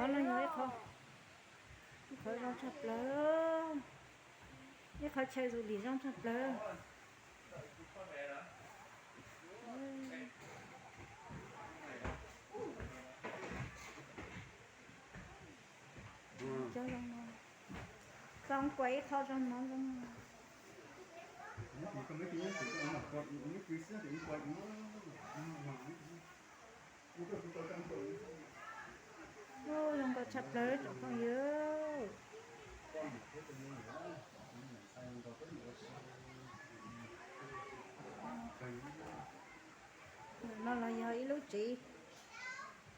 Qhov no yog ib qho, ib qhov zoo tshaj plaws, ib qhov chaw zus lim zoo tshaj plaws. Cov zoo no, tau kuas ib qho zoo no zoo. Ub, zoo nkauj tshaj plaws tsoom phooj ywg. Ntawm no los yog ib lub tsev,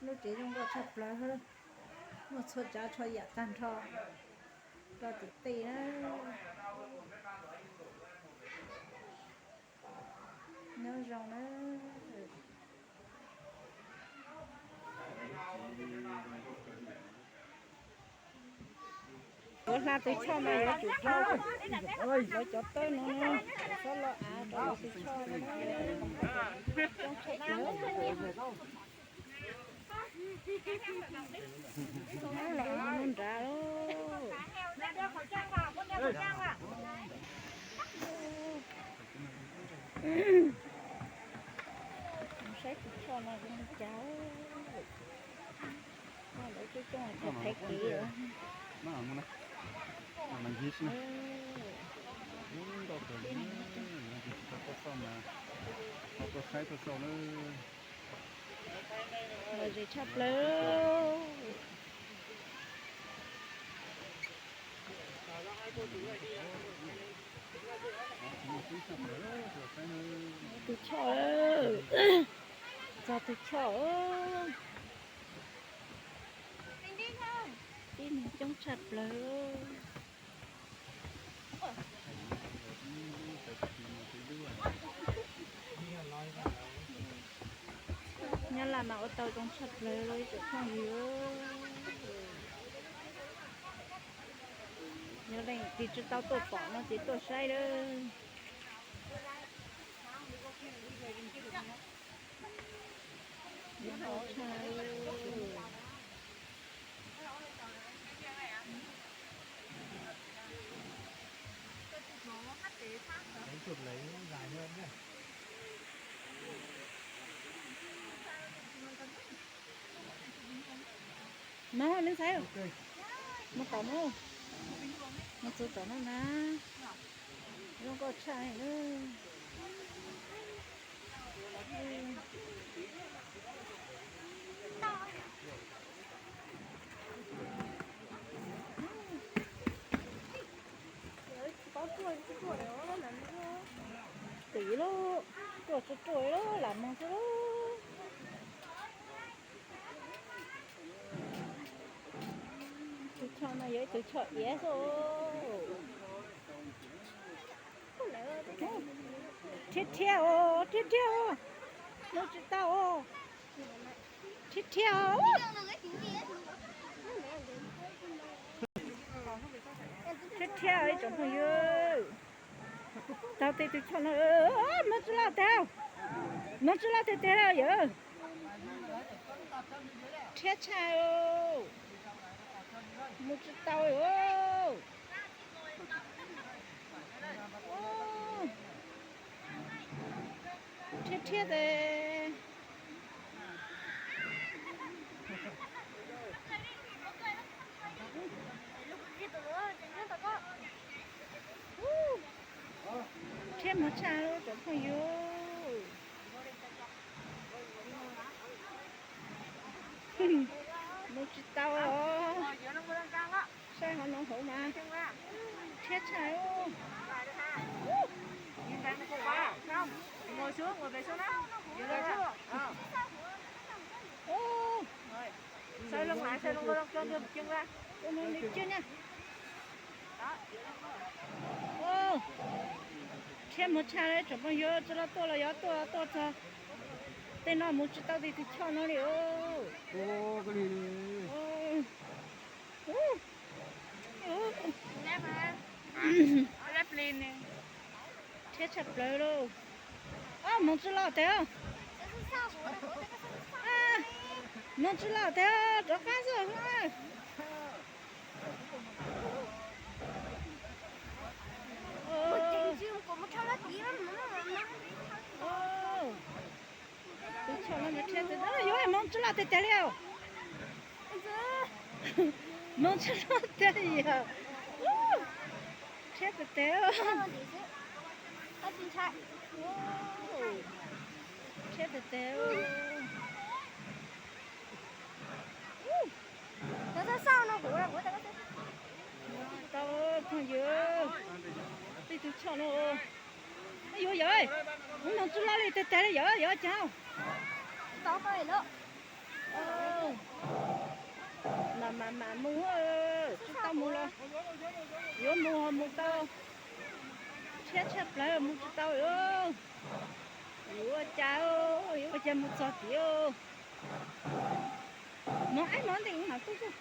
lub tsev zoo nkauj tshaj plaws, muaj txhua tsav txhua yam tag nrho rau tim tej na. Nyob zoo na. Yuav hla tus choj mas yuav tsum hla lawv cov tawb no na, xob lo av rau tus choj no. Coob tshaj plaws. Lub nrad lauj. Saib tus choj no zoo li cas. Lawv coob coob thaiv kev. Tsis tau tuaj xauj mas, tuaj saib tuaj xauj na. Lom zem tshaj plaws. Tus choj, txog tus choj. Tib neeg coob tshaj plaws. Nyab Laj mas ua tau zoo tshaj plaws li tsoom phooj ywg. Yog leej twg tsis tau tuaj pom no ces tuaj saib lawm. Mas me ntxhais, mus tom no, mus txog tom no na, zoo nkauj tshaj na. Tim lub, ruaj tsuag ruaj lawm, lam moog xwb lub. Tus choj no yog ib tug choj iav xwb. Rhiab rhiab os, rhiab rhiab os, mus tsis tau os. Rhiab rhiab os, rhiab rhiab os ib tsoom phooj ywg. Tau tej tus choj no, moog tsis laj teg, moog tsis laj teg teg yawm. Rhiab tshaj, mus tsis tau os. Rhiab rhiab tes. Rhiab moog tshaj tsoom phooj ywg. Mus tsis tau os. Saib hov noov hauv mas rhiab tshaj. Rhiab moog tshaj tsoom phooj ywg, tsis laj tuaj los yog tuaj, tuaj txog tej no mus tsis tau tej tus choj no li. Rhiab tshaj plaws lauj. Moog tsis laj teg os. Moog tsi los tag rov qaab xwb. Tus choj no nrhiab tag, yuav moog tsi los tag tag li. Moog tsi los tag yog rhiab tag tag. Rhiab tag tag. Tau phooj ywg, tej tug choj no yuav yog, moog tsi los li tag tag li yog, yog cas. Mam mam mam moog, tsi tau moog los yuav moog ho moog tau, rhiab tshaj plawg moog tsi tau. Yuav ua cas, yuav ua cas moog txog tid. Moog ib hmos ntev mam tuaj xwb.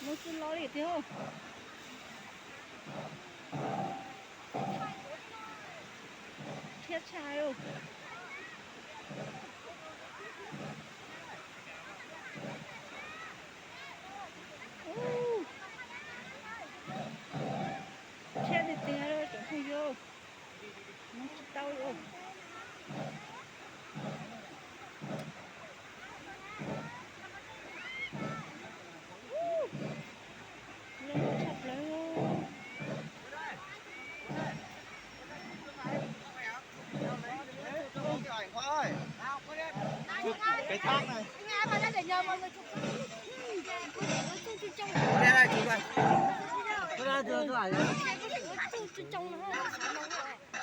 Moog tsi los li tiag. Rhiab tshaj. Rhiab tiag tiag tsoom phooj ywg, moog tsi tau li. Zoo nkauj tshaj plawg. Tau tus tau no tiv na. Tau tus na. Ib ntsis tsi rov qab lug nuav. Ib ntsis ces lug nuav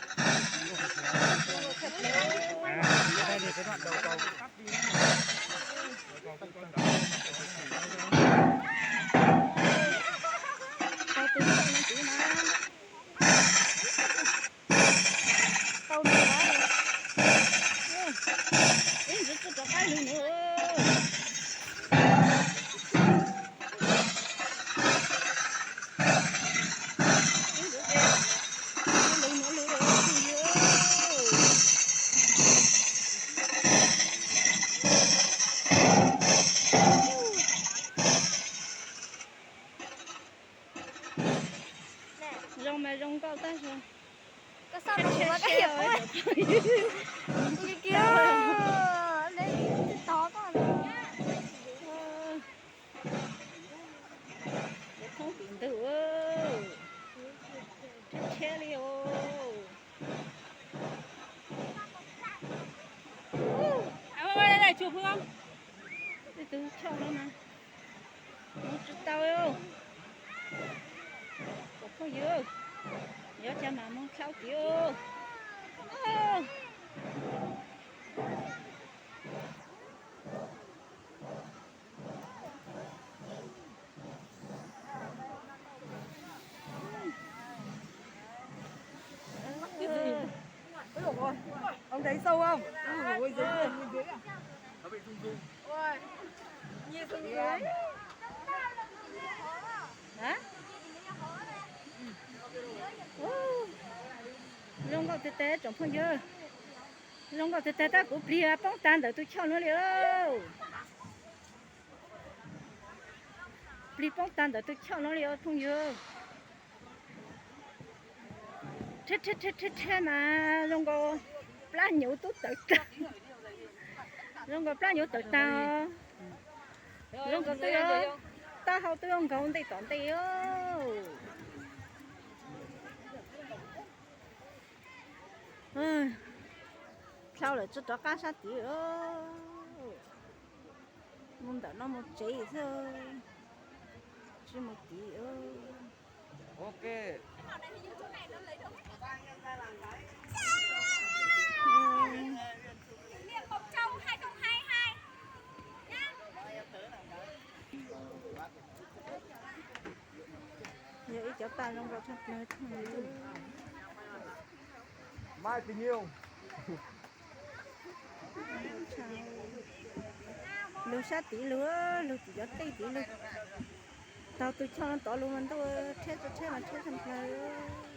lug lug. Zoo mas zoo nkauj tab sis koj xauj rau kuv mas koj yuav pub kiag, tog koj. Yuav thoob tim ntug, rhiab rhiab li os. Tej tug choj no mas moog tsi tau. Tsoom phooj ywg, yuav cas mam moog dlhau tid. Ông thấy sâu không? Ui, ui, ui, ui. Hả? Ú, zoo nkauj tiag tiag tsoom phooj ywg. Zoo nkauj tiag tiag tab kuv plig poob tag ntawm tus choj no li. Plig poob tag ntawm tus choj no li os phooj ywg. Rhiab rhiab rhiab rhiab mas zoo nkaus plab hnyuv twb tawm tag. Zoo nkaus plab hnyuv tawm tag. Zoo nkaus twb yuav, taub hau twb yuav nkaug ntej tom ntej. Dlhau lawm tsi rov qab sab tid. Mus ntawm no mus tsev xwb, tsis mus tid. Yog ib cov paj zoo nkauj tshaj plaws. Lug sab tid lug, lug tim cov tej tid lug. Taug tus choj no tod lug mas ntuj, rhiab tshaj, rhiab mas rhiab tshaj plaws.